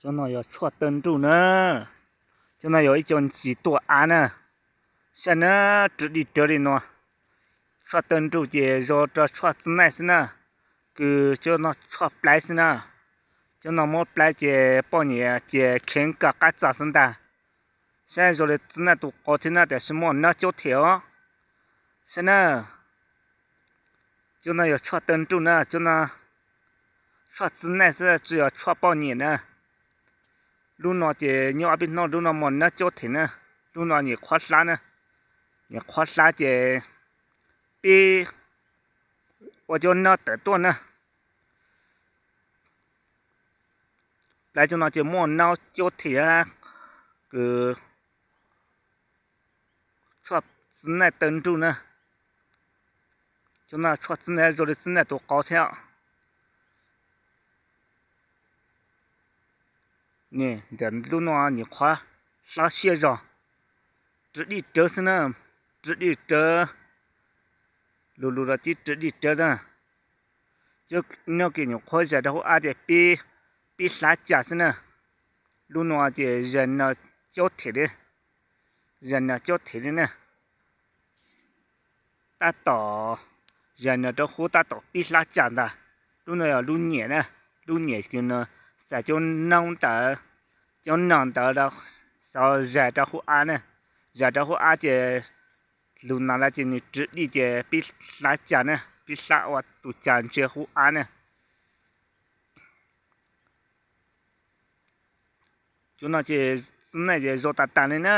Cov no yog tshuaj taw nruj na. Cov no yog ib co ntsis tuaj av na. Saib na, rwv dij rawv li no. Tshuaj taw nruj ces zoo rau tshuaj txiv neej xwb na. Kws cov no tshuaj plaiv xwb na. Cov no muab plaiv ces poj niam ces kheev kawg qab txaj xwb ntag. Saib zoo li txiv neej tus qau thiab na, tiam sis muaj nab cuab them os. Saib na, cov no yog tshuaj taw nruj na, cov no tshuaj txiv neej xwb, tsis yog tshuaj poj niam na. Lub no ces nyob ob peb hnub, lub no muaj nab cuab them na. Lub no nyuam qhuav hlab na, nyuam qhuav hlab ces pib ua cov nab tawm tuaj na. Plaiv cov no ces muaj nab cuab them, kws tshuaj txiv neej taw nruj na. Cov no tshuaj txiv neej zoo li txiv neej tus qau thiab. Ntawm lub no nyuam qhuav hlab siab zog, rwv dij rawv xwb na, rwv dij rawv, lug lug los tib rwv dij rawv na. Cov no ces nyuam qhuav zais rau hauv av ces pib hlab cas xwb na. Lub no ces zais nab cuab them li, zais nab cuab them li na. Tab tom zais nab rau hauv tab tom pib hlab cas ntag. Lub no yog lub nyiam na, lub nyiam kws xav cov noob ntawd, cov noog ntawd xav zais rau hauv av na. Zais rau hauv av ces lug nas lawm ces nws rwv dij ces pib hlab cas na, pib hlab ua tus cas ntsia hauv av na. Cov no ces txiv neej ces zoo tas tas li na.